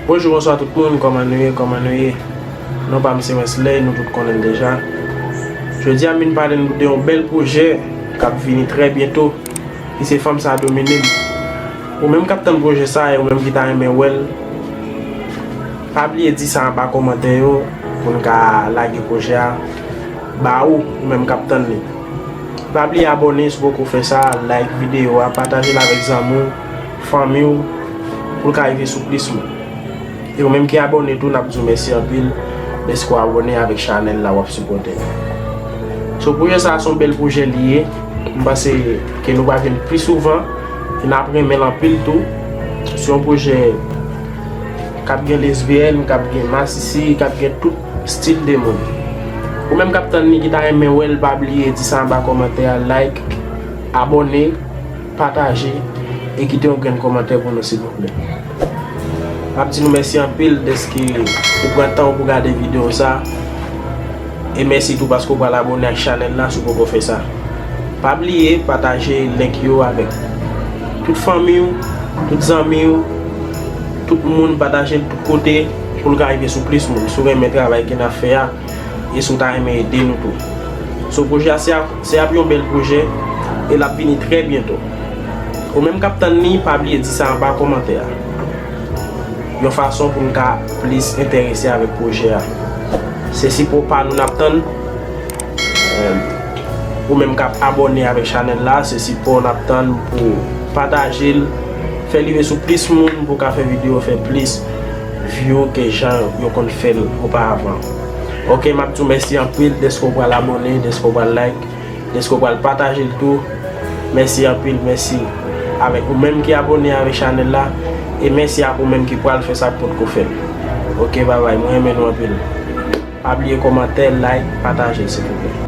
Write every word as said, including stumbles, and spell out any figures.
Bonjou, bonswa tout moun, kòman nou ye, kòman nou ye? Non pa m se Wesley, nou tout konnen l deja. Jodi a m vin pale nou de yon bèl pwojè k ap vini trè byento, ki se Fanm sa domine m. Ou menm k ap tann pwojè sa e ou menm ki ta renmen wè l, pa bliye di sa anba kòmantè yo pou n ka lage pwojè a ba ou, ou menm k ap tann li. Pa bliye abòne si w poko fè sa, like videyo a, pataje l avèk zanmi w, fanmi w, pou l ka rive sou plis moun. E ou menm ki abòne tou, n ap di w mèsi anpil dèske w abòne avèk chanèl la, w ap sipòte n. So, pwojè sa a se yon bèl pwojè li ye. M panse ke nou pral jwenn pli souvan e n ap renmen l anpil tou. Se yon pwojè k ap gen lesbyèn, k ap gen masisi, k ap gen tout stil de moun. Ou menm k ap tann li ki ta renmen wè l, pa bliye di sa anba kòmantè a, like, abòne, pataje e kite yon grenn kòmantè pou nou silvouplè. M ap di nou mèsi anpil dèske ou pran tan w pou gade videyo sa. E mèsi tou paske w pral abòne ak chanèl la si w poko fè sa. Pa bliye pataje link yo avèk tout fanmi w, tout zanmi w, tout moun, pataje l tout kote pou l ka rive sou plis moun. Si w renmen travay ke n ap fè a e si w ta renmen ede nou tou. So, pwojè a se ap, se ap yon bèl pwojè e l ap vini trè byento. Ou menm k ap tann li, pa bliye di sa anba kòmantè a. Yon fason pou n ka plis enterese avèk pwojè a. Se sipò pa nou n ap tann. Ou menm k ap abòne avèk chanèl la, se sipò n ap tann pou pataje l, fè l rive sou plis moun, pou ka fè videyo fè plis view ke jan yo konn fè l oparavan. Oke, m ap di w mèsi anpil dèske w pral abòne, dèske w pral like, dèske w pral pataje l tou. Mèsi anpil, mèsi avèk ou menm ki abòne avèk chanèl la, e mèsi ak ou menm ki pral fè sa k potko fè l. Oke, babay, mwen renmen nou anpil. Pa bliye kòmantè, like, pataje, silvouplè.